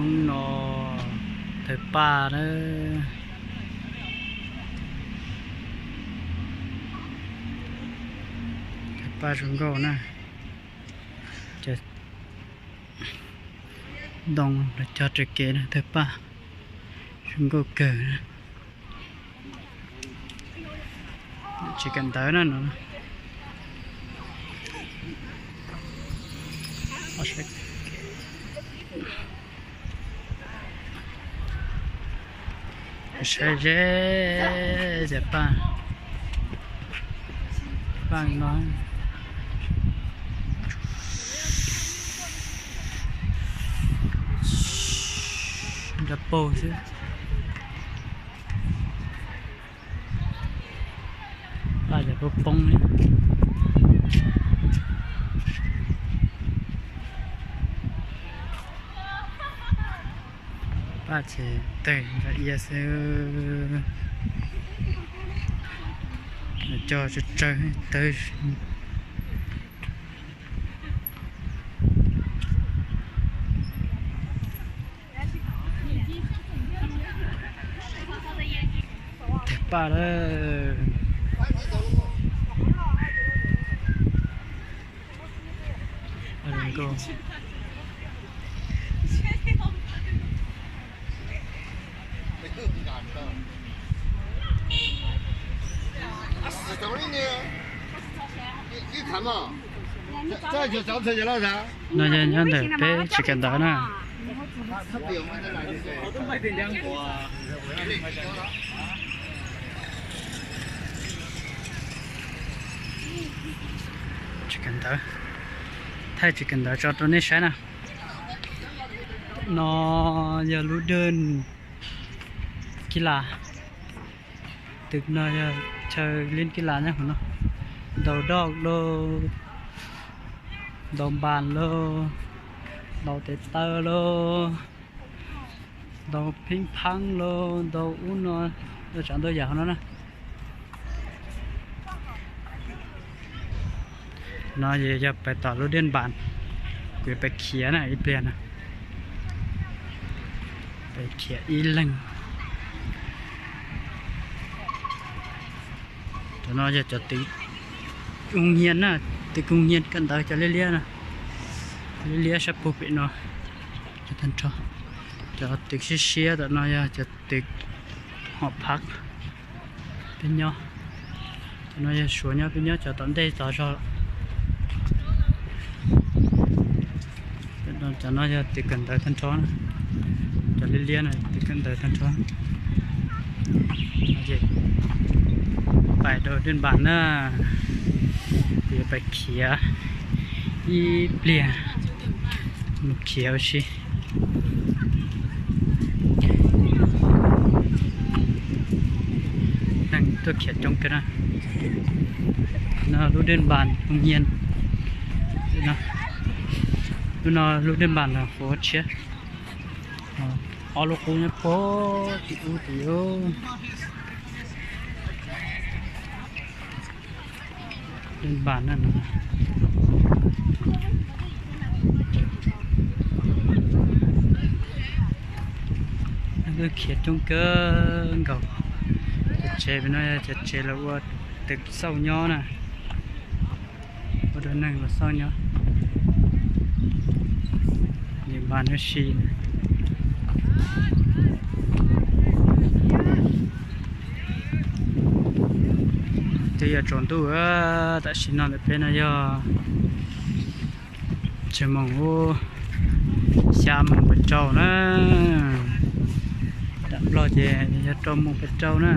Hnub no thawj paj na, thawj paj zoo nkauj na, cov ntoo los cog raws kev na, thawj paj zoo nkauj kawg. Tsis kawm ntawv na no. Saib ze, ces paj, paj no nrog paug xwb. Paj ces poob poob li. Paj ces tawg ntsha ia xwb. Cog tsawg tsawg tawg. Tawg paj lawm. No yog nyob ntawm peb tsis kawm ntawv na. Tsis kawm ntawv, thaij tsis kawm ntawv tso rau nej saib na. No yog lub dej kib las, twg no yog chaw lij kib las nyob hauv no, ntaus doj lauj, ntaus npas lauj, ntaus tes taw lauj, ntaus pheeb phaab lauj, ntaus ub no, ntau tsav ntau yam hauv no na. No yog pais tom lub dej npas, kuv yuav pais khiav na ib pliag na, pais khiav ib leeg. Cov no yog cov twv koob hiab na, twv koob hiab kawm ntawv cov liab liab na, liab liab sab pug pem no. Cov tag nrho, cov twv siab siab tom no yog cov twv hom phab peb nyob. Cov no yog Suav nyob, peb nyob cov tom ntej tod zog. Cov no yog twv kawm ntawv tag nrho, cov liab liab no twv kawm ntawv tag nrho. Pais rau dej npas na, kuv yuav pais khiav ib pliag, mus khiav ua si. Neeg tuaj khiav coob kawg na. No lub dej npas Phoo Nyiaj. Lub no lub dej npas los fuav tshiab. Ob lub qub nyob puag tim ub tim ub. Dej npas na no. Tuaj khiav coob kawg nkaus. Cov tsev pem no yog cov tsev los ua tw xauj nyob na, ua rau neeg los xauj nyob. Dej npas nyob si na. Twb yuav tsaus ntuj, tam sim no ntawm peb no yog tsawg moos, xya moos pes tsau na. Dam Nplog ces yog rau moos pes tsau na.